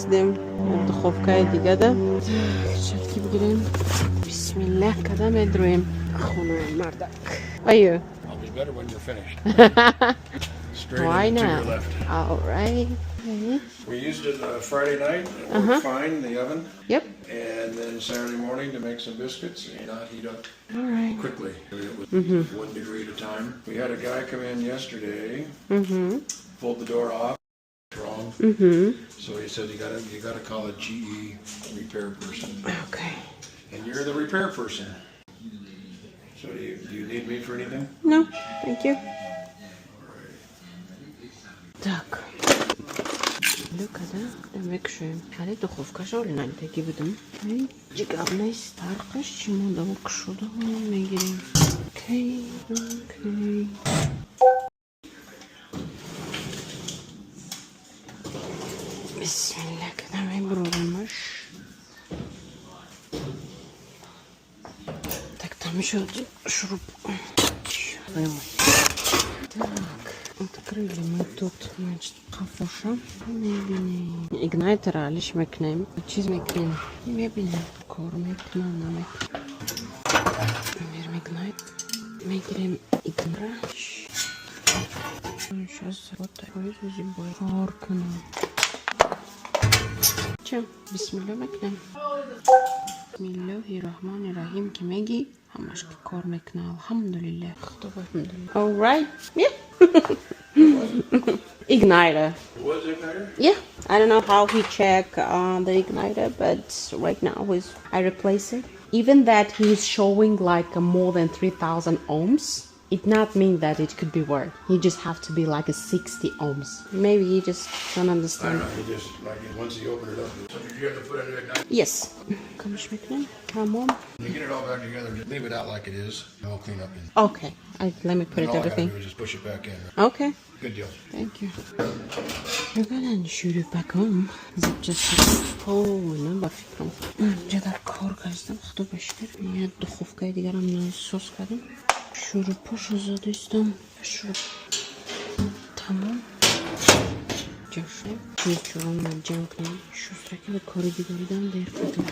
Расидем духовкаи дигада. Чатки бигирем. Бисмиллах када медроем хонаи мардак. Аю. I'll be better when you're finished. Straight Why in to not? Your left. All right. We used it Friday night. It worked fine in the oven. And then Saturday morning to make some biscuits and not heat up All right. quickly. It was 1 degree at a time. We had a guy come in yesterday, pulled the door off, wrong. So he said you gotta call a GE repair person, and you're the repair person. So do you need me for anything? No, thank you. Так. Када мекушоем. Ҳали духовкаша оли надидаги будам. Ҷигар нест, тарқаш чӣ мондаву кушода мегирем. Окей. Бисмилла када мебуроремаш. Так, там еще один шуруп. Так, открыли мы тут, значит, қафоша. Мебинем. Igniter алиш мекунем. Чиз мекунем. Мебинем. Кор мекунам, намекунам. Мерем ignite. Мегирем igniter. Сейчас вот такой зубой. Кор кунам. Чем? Бисмилла мекунем. Бисмиллоҳи раҳмони раҳим ки меги, ҳамаш ки кор мекуна, алҳамдулиллах. Худо алҳамдулиллах. All right. Yeah. Igniter. Was igniter? Yeah. I don't know how he check the igniter, but right now he's I replace it. Even that he's showing like a more than 3000 ohms, it not mean that it could be work. He just have to be like a 60 ohms. Maybe he just don't I understand. Don't know. He just like once he opened it up. So did you have to put a new igniter? Yes. Камаш мекунем. Тамом. You get it all back together. Just leave it out like it is. And we'll clean up. And Okay. Let me put then it all I gotta everything. do is just push it back in. Okay. Good deal. Thank you. We're gonna shoot it back home. Just полно ба фикрам. Ҷадар кор кардам, худо ба шукр. Я духовкаи дигарам насос кардам. Шурупошу задистам. Шуруп. Тамом. Ҷашем. Чизчурон ҷамъ кунем. Шустраки ба кори дигаридам дер кардам.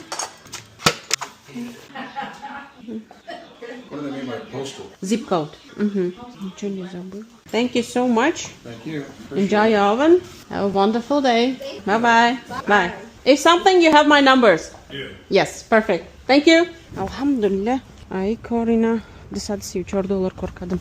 What do they mean by postal? Zip code. Ничего не забыл. Thank you so much. Thank you. Appreciate Enjoy it. Your oven. Have a wonderful day. Bye bye. Bye. If something, you have my numbers. Yeah. Yes, perfect. Thank you. Алҳамдулиллах. Ай корина 234 доллар кор кардам.